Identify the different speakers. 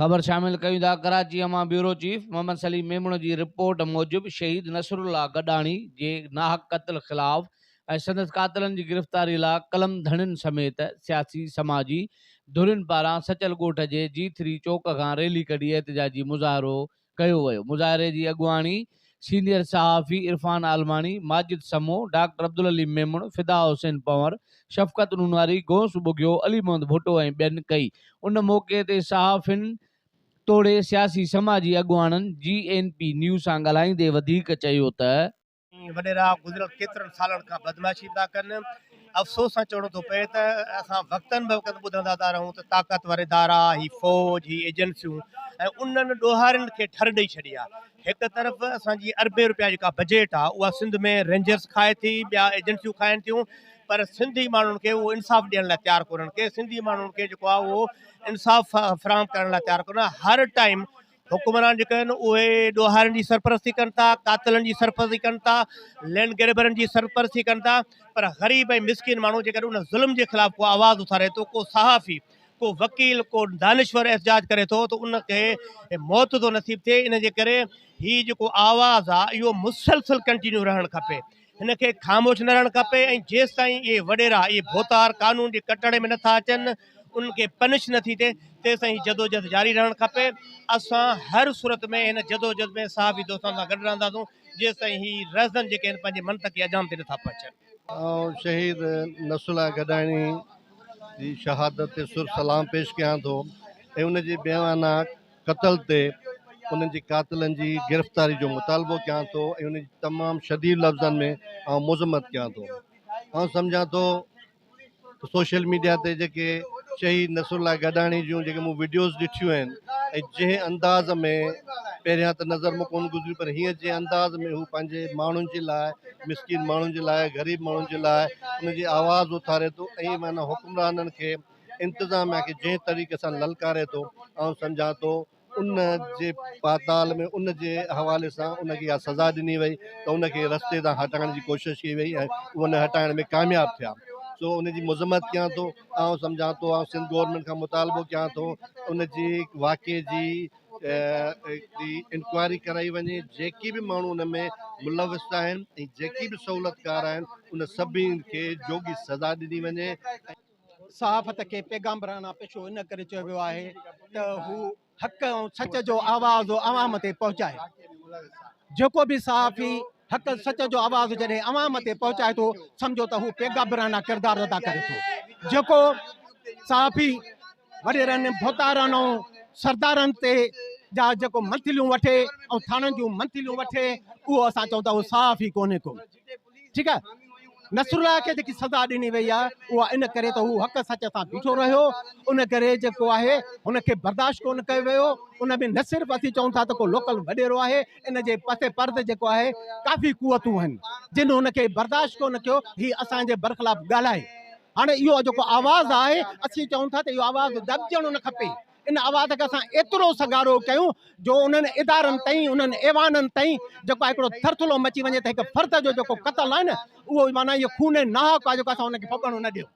Speaker 1: خبر شامل ڪيون ٿا ڪراچيء مان بيورو چيف محمد سليم ميمڻ جي رپورٽ موجب شهيد نصرالله گڏاڻي جي ناحق قتل خلاف ۽ سندس قاتلن جي گرفتاري لا قلم ڌڻين سميت سياسي سماجي ڌرين پاران سچل ڳوٺ جي جي ٿري چوڪ کان ريلي ڪڍي احتجاجي مظاهرو ڪيو ويو. مظاهري جي اڳواڻي سينيئر صحافي عرفان عالماڻي، ماجد سمو، ڊاڪٽر عبدالعليم ميمڻ، فدا حسين پنهور، شفقت نوناري، غوث ٻگهيو، علي محمد ڀٽو ۽ ٻين ڪئي. ان موقعي تي صحافين توڙي سياسي سماجي اڳواڻن جي اين پي نيوز سان ڳالهائيندي وڌيڪ چيو ته.
Speaker 2: وڏيرا گذريل ڪيترن سالن کان بدمعاشي پيا ڪن. افسوس سان چوڻو ٿو پئي ته اسان وقتن به وقت ٻڌندا ٿا رهون ته طاقتور ادارا، هي فوج، هي ايجنسيون ۽ انهن ڏوهارين کي ٺر ڏئي ڇڏي آهي. هڪ طرف اسان جي اربين روپيا جيڪا بجيٽ آهي اها سنڌ ۾ رينجرز کائي ٿي، ٻيا ايجنسيون کائن ٿيون پر سنڌي ماڻهن کي اهو انصاف ڏيڻ لاء تيار ڪونهن ڪي سنڌي ماڻهن کي جيڪو آهي اهو انصاف فراهم ڪرڻ لاء تيار ڪونهن هر ٽائيم حڪمران جيڪي آهن اهي ڏوهارين جي سرپرستي ڪن ٿا، قاتلن جي سرپرستي ڪن ٿا، لينڊ گريبرن جي سرپرستي ڪن ٿا پر غريب ۽ مسڪين ماڻهو جيڪڏهن ان ظلم جي خلاف ڪو آواز اٿاري ٿو، ڪو صحافي، ڪو وڪيل، ڪو دانشور احتجاج ڪري ٿو ته ان کي موت ٿو نصيب ٿئي ان جي ڪري هي جيڪو آواز آهي اهو مسلسل ڪنٽينيو رهڻ کپي. هن کي خاموش نه رهڻ کپي ۽ جيستائين اهي وڏيرا اهي ڀوتار قانون جي ڪٽهڙي ۾ نٿا اچن انهن کي پنش نه ٿي ٿئي تيستائين هي جدوجهد جاري رهڻ کپي اسان هر صورت ۾ هن جدوجهد ۾ صحافي دوستن سان گڏ رهنداسون جيستائين هي رهزن جيڪي آهن پنهنجي منطقي انجام تي نٿا پهچن.
Speaker 3: آئون شهيد نصرالله گڏاڻي جي شهادت تي سر سلام پيش ڪيان ٿو ۽ ان جي بيوانا قتل تي انهن جي قاتلن جي گرفتاري جو مطالبو ڪيان ٿو ۽ ان جي تمام شديد لفظن ۾ آئون مذمت ڪيان ٿو آئون سمجهان ٿو ته سوشل ميڊيا تي جيڪي شهيد نصر الله گڏاڻي جون جيڪي مون وڊيوز ڏٺيون آهن ۽ جنهن انداز ۾ پهريان ته نظر مون ڪونه گذريون پر هينئر جنهن انداز ۾ هو پنهنجي ماڻهن جي لاء مسڪين ماڻهن جي لاء غريب ماڻهن جي لاء ان جي آواز اٿاري ٿو ۽ معنيٰ حڪمرانن کي انتظاميا کي جنهن طريقي سان للڪاري ٿو آئون سمجهان ٿو ان جي پاتال ۾ ان جي حوالي سان ان کي اها سزا ڏني وئي ته ان کي رستي تان هٽائڻ جي ڪوشش ڪئي وئي ۽ ان هٽائڻ ۾ ڪامياب ٿيا سو ان جي مذمت ڪيان ٿو آئون سمجهان ٿو آئون سنڌ گورنمينٽ کان مطالبو ڪيان ٿو ان جي واقعي جي هڪڙي انڪوائري ڪرائي وڃي جيڪي به ماڻهو ان ۾ ملوث آهن ۽ جيڪي به سهولتڪار آهن ان سڀني کي جوڳي سزا ڏني وڃي.
Speaker 4: صحافت کي پيغامبراڻا پيشو ان ڪري چيو ويو آهي ته هو حق ۽ سچ جو آواز عوام تي پهچائي. جيڪو به صحافي حق سچ جو آواز جڏهن عوام تي پهچائي ٿو سمجهو ته هو پيغامبراڻا ڪردار ادا ڪري ٿو. جيڪو صحافي وڏيرن، ڀوتارن ۽ سردارن تي جا جيڪو منٿليون وٺي ۽ ٿاڻن جون منٿليون وٺي اهو اسان چئون ٿا اهو صحافي ڪونهي ڪو. ٺيڪ آهي نصرالله کي جيڪي سزا ڏني وئي آهي اها ان ڪري ته هو حق سچ سان بيٺو رهيو ان ڪري جيڪو آهي هن کي برداشت ڪونه ڪيو ويو ان ۾ نه صرف اسين چئون ٿا ته ڪو لوڪل وڏيرو آهي ان جي پس پرد جيڪو آهي ڪافي قوتون آهن جن هن کي برداشت ڪونه ڪيو هي اسان جي برخلاف ڳالهائي هاڻي اهو جيڪو آواز آهي اسين چئون ٿا ته اهو آواز دٻجڻو نه کپي ان آواز کي اسان ايترو سگهارو ڪيون جو انهن ادارن تائين انهن ايوانن تائين جيڪو آهي هڪڙو ٿرٿلو مچي وڃي ته هڪ فرد جو جيڪو قتل آهي نه اهو معنيٰ اهو خون ناحق آهي جيڪو اسان ان کي ڦٻڻو نه ڏيون.